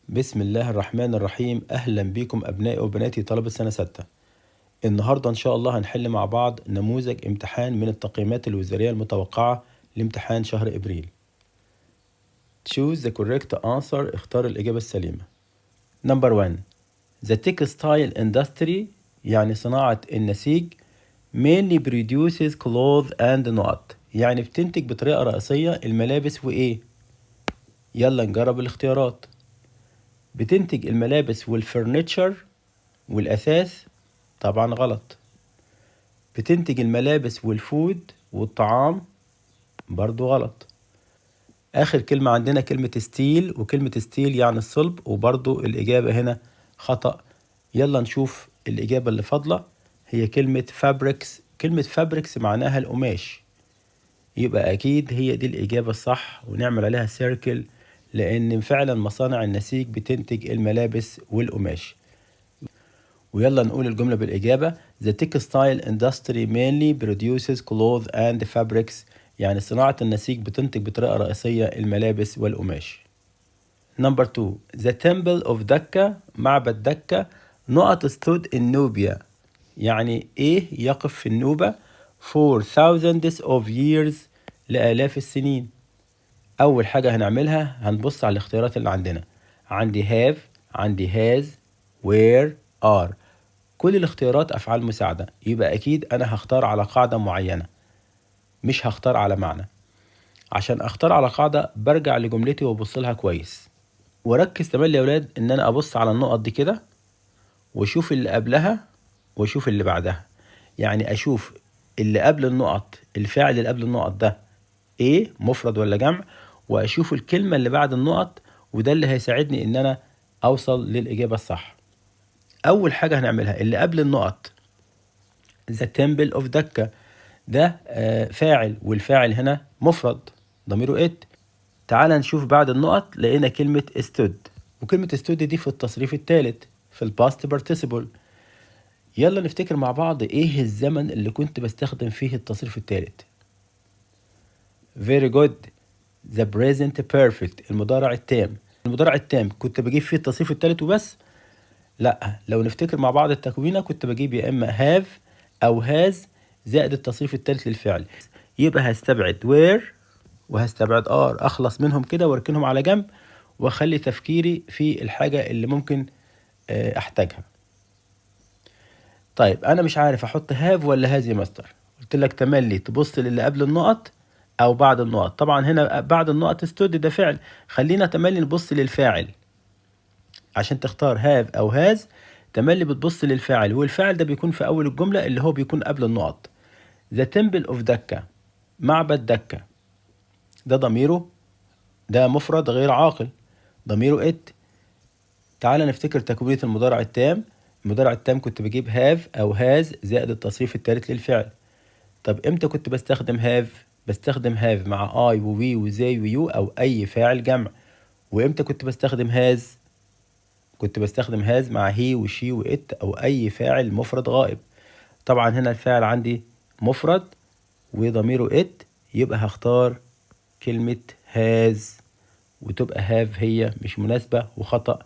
بسم الله الرحمن الرحيم. أهلا بكم أبنائي وبناتي طلبة سنة 6. النهاردة إن شاء الله هنحل مع بعض نموذج امتحان من التقييمات الوزارية المتوقعة لامتحان شهر إبريل. Choose the correct answer. اختار الإجابة السليمة. Number 1. The textile industry يعني صناعة النسيج mainly produces clothes and نقط، يعني بتنتج بطريقة رئيسية الملابس وإيه؟ يلا نجرب الاختيارات. بتنتج الملابس وال furniture والأثاث، طبعا غلط. بتنتج الملابس وال food والطعام، برضو غلط. آخر كلمة عندنا كلمة steel، وكلمة steel يعني الصلب، وبرضو الإجابة هنا خطأ. يلا نشوف الإجابة اللي فاضلة، هي كلمة fabrics. كلمة fabrics معناها القماش، يبقى أكيد هي دي الإجابة الصح، ونعمل عليها circle، لأن فعلا مصانع النسيج بتنتج الملابس والقماش. ويلا نقول الجملة بالإجابة: The textile industry mainly produces clothes and fabrics، يعني صناعة النسيج بتنتج بطريقة رئيسية الملابس والقماش. Number 2. The temple of Dakka، معبد دكة، نقط stood in Nubia، يعني إيه يقف في النوبة for thousands of years، لآلاف السنين. أول حاجة هنعملها هنبص على الاختيارات اللي عندنا. عندي have، عندي has، were، are. كل الاختيارات أفعال مساعدة، يبقى أكيد أنا هختار على قاعدة معينة، مش هختار على معنى. عشان أختار على قاعدة برجع لجملتي وأبص لها كويس، وركز تمام يا ولاد إن أنا أبص على النقط دي كده وأشوف اللي قبلها وأشوف اللي بعدها. يعني أشوف اللي قبل النقط، الفاعل اللي قبل النقط ده ايه، مفرد ولا جمع، واشوف الكلمة اللي بعد النقط، وده اللي هيساعدني ان انا اوصل للاجابة الصح. اول حاجة هنعملها اللي قبل النقط، the temple of Dakka، ده فاعل، والفاعل هنا مفرد ضميره it. تعال نشوف بعد النقط، لقينا كلمة stood، وكلمة stood دي في التصريف الثالث، في ال past participle. يلا نفتكر مع بعض ايه الزمن اللي كنت بستخدم فيه التصريف الثالث؟ very good، the present perfect، المضارع التام. المضارع التام كنت بجيب فيه التصريف الثالث وبس؟ لا، لو نفتكر مع بعض التكوينة كنت بجيب يا اما have او has زائد التصريف الثالث للفعل. يبقى هستبعد were وهستبعد are، اخلص منهم كده واركنهم على جنب، واخلي تفكيري في الحاجة اللي ممكن احتاجها. طيب، انا مش عارف احط have ولا has يا مستر. قلت لك تملي تبص للي قبل النقط او بعد النقط. طبعا هنا بعد النقط stood ده فعل. خلينا تملي نبص للفاعل. عشان تختار have او has تملي بتبص للفاعل، والفاعل ده بيكون في اول الجملة اللي هو بيكون قبل النقط. The temple of Dakka، معبد دكة، ده ضميره، ده مفرد غير عاقل، ضميره it. تعال نفتكر تكوينة المضارع التام. المضارع التام كنت بجيب have أو has زائد التصريف الثالث للفعل. طب امتى كنت بستخدم have؟ بستخدم have مع I و we و they و you أو أي فاعل جمع. وامتى كنت بستخدم has؟ كنت بستخدم has مع he و she و it أو أي فاعل مفرد غائب. طبعا هنا الفاعل عندي مفرد وضميره it، يبقى هختار كلمة has، وتبقى have هي مش مناسبة وخطأ.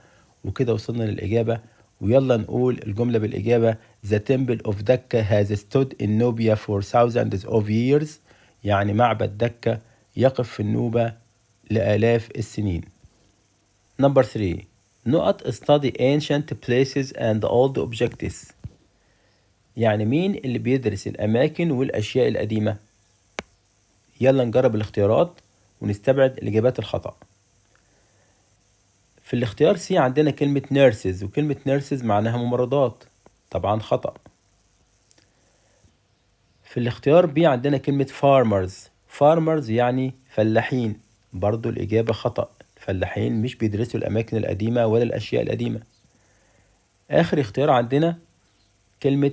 وكده وصلنا للإجابة، ويلا نقول الجملة بالإجابة: The temple of Dakka has stood in Nubia for thousands of years، يعني معبد دكة يقف في النوبة لآلاف السنين. Number 3. نقط study ancient places and old objects، يعني مين اللي بيدرس الأماكن والأشياء القديمة؟ يلا نجرب الاختيارات ونستبعد الإجابات الخطأ. في الاختيار C عندنا كلمة nurses، وكلمة nurses معناها ممرضات، طبعا خطأ. في الاختيار B عندنا كلمة farmers، farmers يعني فلاحين، برضو الإجابة خطأ. الفلاحين مش بيدرسوا الأماكن القديمة ولا الأشياء القديمة. آخر اختيار عندنا كلمة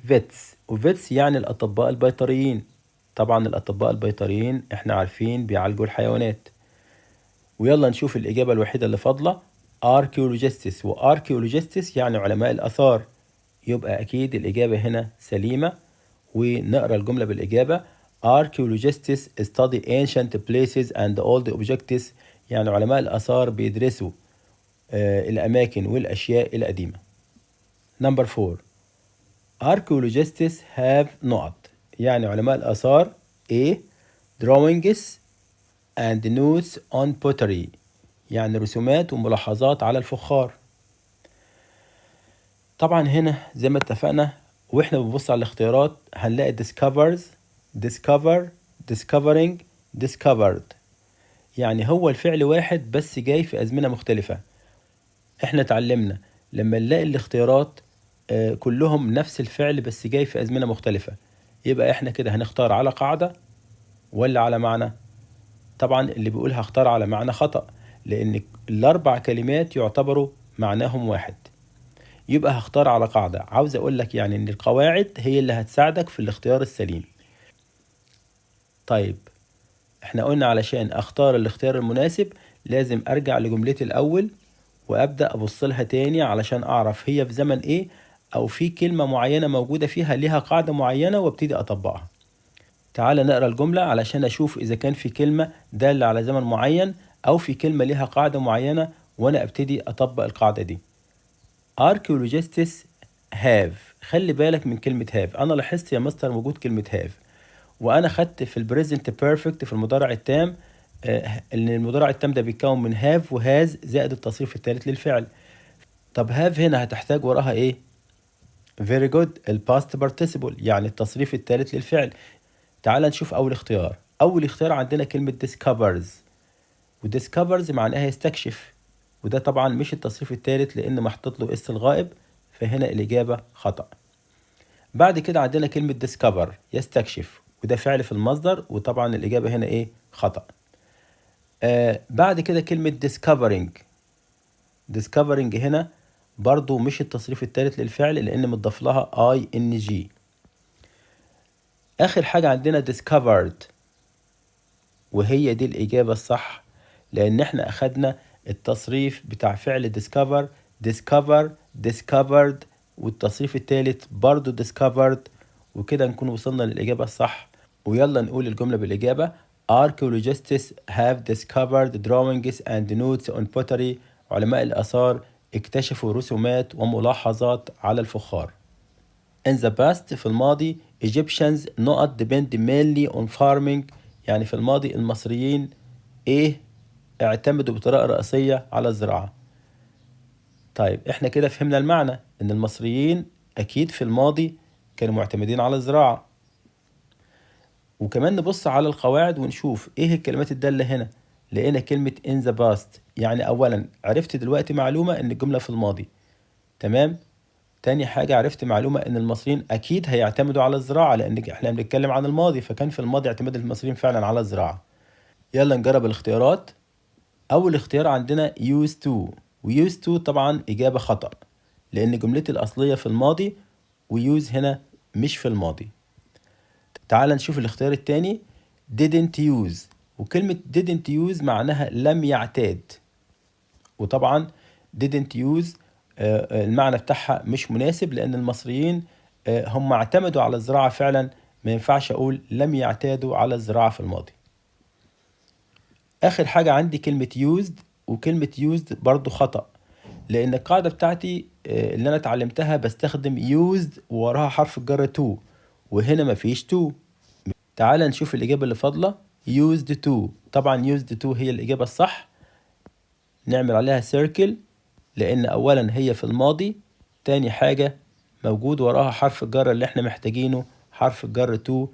vets، و vets يعني الأطباء البيطريين. طبعا الأطباء البيطريين احنا عارفين بيعالجوا الحيوانات. ويلا نشوف الإجابة الوحيدة اللي فاضلة، archaeologists، و archaeologists يعني علماء الآثار، يبقى أكيد الإجابة هنا سليمة. ونقرأ الجملة بالإجابة: archaeologists study ancient places and old objects، يعني علماء الآثار بيدرسوا الأماكن والأشياء القديمة. number 4، archaeologists have نقط، يعني علماء الآثار إيه؟ drawings and notes on pottery، يعني رسومات وملاحظات على الفخار. طبعا هنا زي ما اتفقنا واحنا بنبص على الاختيارات هنلاقي discovers، discover، discovering، discovered، يعني هو الفعل واحد بس جاي في أزمنة مختلفة. احنا اتعلمنا لما نلاقي الاختيارات كلهم نفس الفعل بس جاي في أزمنة مختلفة، يبقى احنا كده هنختار على قاعدة ولا على معنى؟ طبعا اللي بيقول هختار على معنى خطأ، لأن الأربع كلمات يعتبروا معناهم واحد، يبقى هختار على قاعدة. عاوز أقول لك يعني إن القواعد هي اللي هتساعدك في الاختيار السليم. طيب احنا قلنا علشان أختار الاختيار المناسب لازم أرجع لجملتي الأول وأبدأ أبص لها تاني علشان أعرف هي في زمن إيه، أو في كلمة معينة موجودة فيها ليها قاعدة معينة وابتدي أطبقها. تعال نقرأ الجملة علشان أشوف إذا كان في كلمة دالة على زمن معين أو في كلمة ليها قاعدة معينة وأنا أبتدي أطبق القاعدة دي. Archaeologists have، خلي بالك من كلمة have. أنا لاحظت يا مستر وجود كلمة have، وأنا خدت في ال present perfect في المضارع التام إن المضارع التام ده بيتكون من have و has زائد التصريف الثالث للفعل. طب have هنا هتحتاج وراها إيه؟ very good، ال past participle يعني التصريف الثالث للفعل. تعال نشوف أول اختيار. أول اختيار عندنا كلمة discovers، و discovers معناها يستكشف، وده طبعا مش التصريف الثالث لأن محطوط له s الغائب، فهنا الإجابة خطأ. بعد كده عندنا كلمة discover يستكشف، وده فعل في المصدر، وطبعا الإجابة هنا إيه؟ خطأ. بعد كده كلمة discovering، discovering هنا برضو مش التصريف الثالث للفعل لأن متضاف لها ing. آخر حاجة عندنا discovered، وهي دي الإجابة الصح، لأن احنا أخدنا التصريف بتاع فعل discover، discover، discovered، والتصريف الثالث برضو discovered، وكده نكون وصلنا للإجابة الصح. ويلا نقول الجملة بالإجابة: Archaeologists have discovered drawings and notes on pottery. علماء الآثار اكتشفوا رسومات وملاحظات على الفخار. In the past، في الماضي، Egyptians نقط depend mainly on farming، يعني في الماضي المصريين ايه؟ اعتمدوا بطريقة رئيسية على الزراعة. طيب احنا كده فهمنا المعنى ان المصريين اكيد في الماضي كانوا معتمدين على الزراعة. وكمان نبص على القواعد ونشوف ايه الكلمات الدالة هنا. لقينا كلمة in the past، يعني اولا عرفت دلوقتي معلومة ان الجملة في الماضي، تمام. تاني حاجة عرفت معلومة ان المصريين اكيد هيعتمدوا على الزراعة، لان احنا بنتكلم عن الماضي، فكان في الماضي اعتماد المصريين فعلا على الزراعة. يلا نجرب الاختيارات. اول اختيار عندنا used to، و used to طبعا اجابة خطأ، لان جملتي الاصلية في الماضي و use هنا مش في الماضي. تعال نشوف الاختيار التاني didn't use، وكلمة didn't use معناها لم يعتاد، وطبعا didn't use المعنى بتاعها مش مناسب، لأن المصريين هم اعتمدوا على الزراعة فعلا، ما ينفعش أقول لم يعتادوا على الزراعة في الماضي. آخر حاجة عندي كلمة used، وكلمة used برضو خطأ، لأن القاعدة بتاعتي اللي أنا اتعلمتها بستخدم used ووراها حرف الجر to، وهنا مفيش to. تعال نشوف الإجابة اللي فاضلة used to. طبعا used to هي الإجابة الصح، نعمل عليها circle، لأن أولا هي في الماضي، تاني حاجة موجود وراها حرف الجر اللي احنا محتاجينه حرف الجر to.